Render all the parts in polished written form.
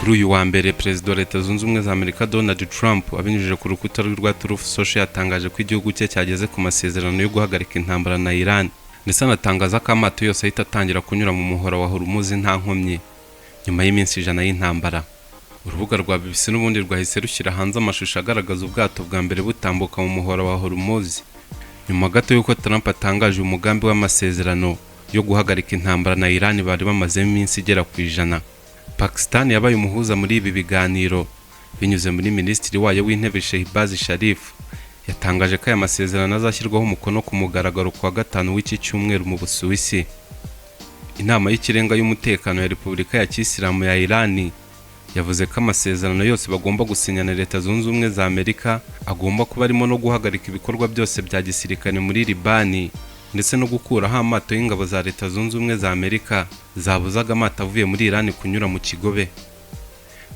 Kuri uyu wa mbere, Perezida wa Leta Zunze Ubumwe za Amerika Donald Trump, abinyujije ku rukuta rwe rwa Truth Social, yatangaje ko igihugu cye cyageze ku masezerano yo guhagarika intambara na Iran, ndetse anatangaza ko amato yose ahita atangira kunyura mu muhora wa Hormuz nta nkomyi nyuma y'iminsi 100 y'intambara. Urubuga rwa BBC n'ubundi rwahise rushyira hanze amashusho agaragaza ubwato bwa mbere butambuka mu muhora wa Hormuz nyuma gato y'uko Trump atangaje umugambi w'amasezerano yo guhagarika intambara na Iran bari bamazemo iminsi igera ku 100. Pakistan yabaye umuhuza muri ibi biganiro binyuze muri minisitiri wayo w'intebe Shehbaz Sharif. Yatangaje ko aya masezerano azashyirwaho umukono ku mugaragaro ku wa gatanu w'iki cyumweru mu Busuwisi. Inama y'Ikirenga y'Umutekano ya Repubulika ya Kisilamu ya Iran yavuze ko amasezerano yose bagomba gusinya na Leta Zunze Ubumwe za Amerika agomba kuba arimo no guhagarika ibikorwa byose bya gisirikare muri Libani, ndetse no gukuraho amato y'ingabo za Leta Zunze Ubumwe za Amerika zabuzaga amato avuye muri Iran kunyura mu kigobe.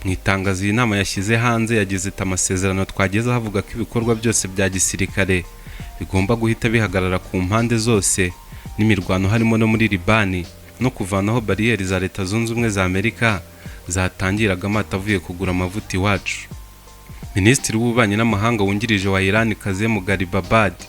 Mu itangazo iyi nama yashyize hanze yagize iti: "Amasezerano twagezeho avuga ko ibikorwa byose bya gisirikare bigomba guhita bihagarara ku mpande zose, n'imirwano harimo no muri Libani, no kuvanaho bariyeri za Leta Zunze Ubumwe za Amerika zatangiraga amato avuye kugura amavuta iwacu." Minisitiri w'Ububanyi n'Amahanga wungirije wa Iran, Kazem Gharibabadi,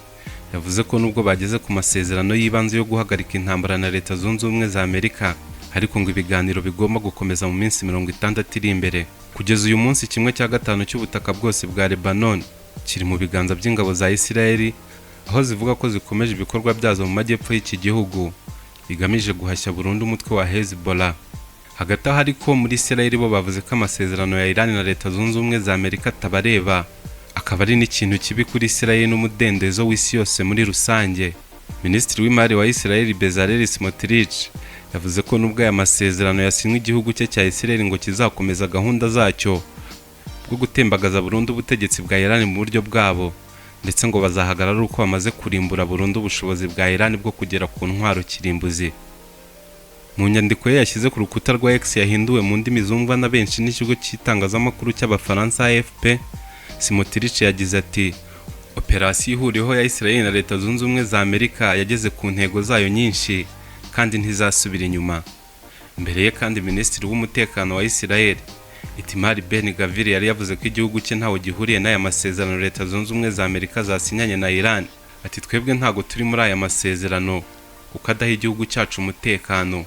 yavuze ko nubwo bageze ku masezerano y'ibanze yo guhagarika intambara na Leta Zunze Ubumwe za Amerika, ariko ngo ibiganiro bigomba gukomeza mu minsi 60 iri imbere. Kugeza uyu munsi, 1/5 cy'ubutaka bwose bwa Lebanon kiri mu biganza by'ingabo za Isirayeli, aho zivuga ko zikomeje ibikorwa byazo mu majyepfo y'iki gihugu bigamije guhashya burundu umutwe wa Hezbollah. Hagati aho ariko, muri Isirayeli bo bavuze ko amasezerano ya Iran na Leta Zunze Ubumwe za Amerika atabareba, akaba ari n'ikintu kibi kuri Isirayeli n'umudendezo w'isi yose muri rusange. Minisitiri w'Imari wa Isirayeli Bezalel Smotrich yavuze ko nubwo aya masezerano yasinywe, igihugu cye cya Isirayeli ngo kizakomeza gahunda zacyo bwo gutembagaza burundu ubutegetsi bwa Iran mu buryo bwabo, ndetse ngo bazahagarara ari uko bamaze kurimbura burundu ubushobozi bwa Iran bwo kugera ku ntwaro kirimbuzi. Mu nyandiko ye yashyize ku rukuta rwa X yahinduwe mu ndimi zumvwa na benshi n'ikigo cy'itangazamakuru cy'Abafaransa AFP, Smotrich yagize ati: "Operasiyo ihuriweho ya Israel na Leta Zunze Ubumwe za Amerika yageze ku ntego zayo nyinshi kandi ntizasubira inyuma." Mbere ye kandi, Minisitiri w'Umutekano wa Israel Itamar Ben Gvir yari yavuze ko igihugu cye ntawe gihuriye n'aya masezerano Leta Zunze Ubumwe za Amerika zasinyanye na Iran. Ati: "Twebwe ntago turi muri aya masezerano kuko adaha igihugu cyacu umutekano.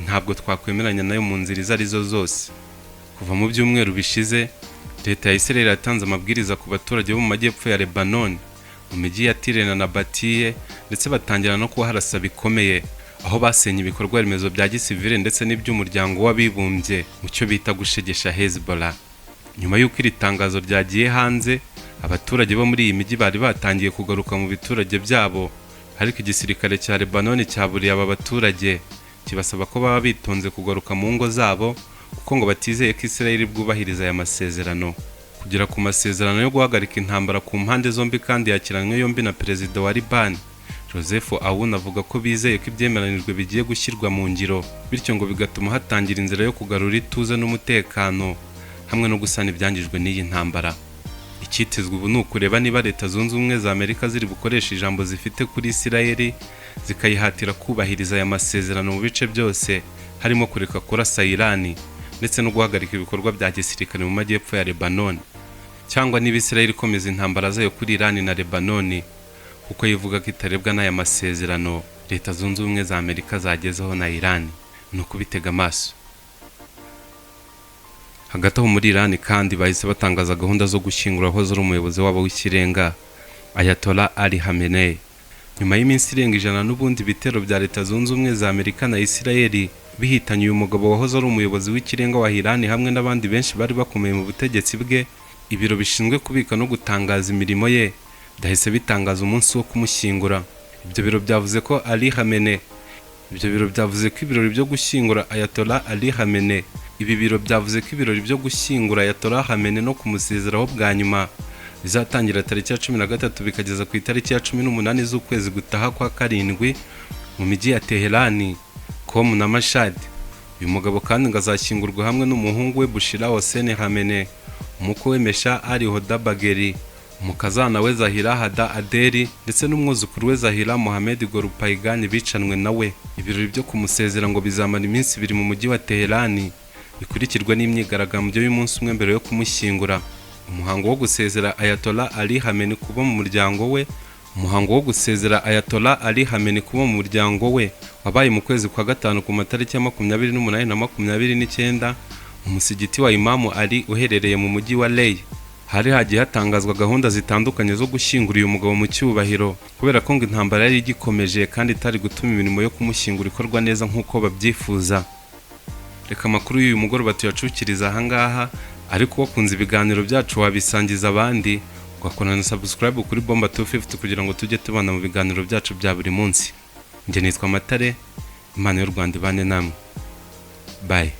Ntabwo twakwemeranya nayo mu nzira izo arizo zose." Kuva mu byumweru bishize, leta ya Israel yatanze amabwiriza ku baturage bo mu majyepfo ya Lebanon, mu mijyi ya Tyre na Nabatiye, ndetse batangira no kuharasa bikomeye, aho basenye ibikorwa remezo bya gisivile ndetse n'iby'Umuryango w'Abibumbye mu cyo bita gushegesha Hezbollah. Nyuma y'uko iri tangazo ryagiye hanze, abaturage bo muri iyi mijyi bari batangiye kugaruka mu biturage byabo, ariko igisirikare cya Lebanon cyaburiye aba baturage, kibasaba ko baba bitonze kugaruka mu ngo zabo, kuko ngo batizeye ko Israel bwubahiriza aya masezerano. Kugera ku masezerano yo guhagarika intambara ku mpande zombi kandi yakiranywe yombi na Perezida wa Liban Joseph Aoun, avuga ko bizeye ko ibyemeranijwe bigiye gushyirwa mu ngiro, bityo ngo bigatuma hatangira inzira yo kugarura ituze n'umutekano hamwe no gusana ibyangijwe n'iyi ntambara. Icyitezwe ubu ni ukureba niba Leta Zunze Ubumwe za Amerika ziri bukoresha ijambo zifite kuri Isirayeli, zikayihatira kubahiriza aya masezerano mu bice byose, harimo kureka kurasa Irani ndetse no guhagarika ibikorwa bya gisirikare mu majyepfo ya Lebanon, cyangwa niba Isirayeli ikomeza intambara zayo kuri Irani na Lebanon kuko yivuga ko itarebwa n'aya masezerano Leta Zunze Ubumwe za Amerika zagezeho na Irani. Ni ukubitega amaso. Hagati aho muri Irani kandi bahise batangaza gahunda zo gushyingura wahoze ari umuyobozi wabo w'ikirenga, Ayatollah Ali Khamenei, nyuma y'iminsi irenga 100 n'ubundi ibitero bya Leta Zunze Ubumwe za Amerika na Isirayeli bihitanye uyu mugabo wahoze ari umuyobozi w'ikirenga wa Irani hamwe n'abandi benshi bari bakomeye mu butegetsi bwe. Ibiro bishinzwe kubika no gutangaza imirimo ye byahise bitangaza umunsi wo kumushyingura. Ibyo biro byavuze ko ibirori byo gushyingura Ayatollah Ali Khamenei, ibi biro byavuze ko ibirori byo gushyingura Ayatollah Khamenei no kumusezeraho bwa nyuma bizatangira tariki ya 13 bikageza ku itariki ya 18 z'ukwezi gutaha kwa karindwi mu mijyi ya Teherani, Qom na Mashhad. Uyu mugabo kandi ngo azashyingurwa hamwe n'umuhungu we Bushira Hossein Khamenei, umukwe we Mesha Ali Hoda Bagheri, umukazana we Zahira Hada Adeli, ndetse n'umwuzukuru we Zahira Mohamed Golpaygani bicanwe nawe. Ibirori byo kumusezera ngo bizamara iminsi 2 mu mujyi wa Teherani, Bikurikirwa n'imyigaragambyo y'umunsi umwe mbere yo kumushyingura. Umuhango wo gusezera Ayatollah Ali Khamenei kuba mu muryango we Umuhango wo gusezera Ayatollah Ali Khamenei kuba mu muryango we wabaye mu kwezi kwa gatanu, ku matariki ya 28 na 29, mu musigiti wa Imamu Ali uherereye mu mujyi wa Rey. Hari hagiye hatangazwa gahunda zitandukanye zo gushyingura uyu mugabo mu cyubahiro, kubera ko ngo intambara yari igikomeje kandi itari gutuma imirimo yo kumushyingura ikorwa neza nk'uko babyifuza. Reka amakuru y'uyu mugoroba tuyacukiriza ahangaha, ariko wakunze ibiganiro byacu wabisangiza abandi, ugakora na subscribe kuri Bomba 250 kugira ngo tujye tubana mu biganiro byacu bya buri munsi. Njye nitwa Matare. Imana y'u Rwanda ibane namwe. Bye.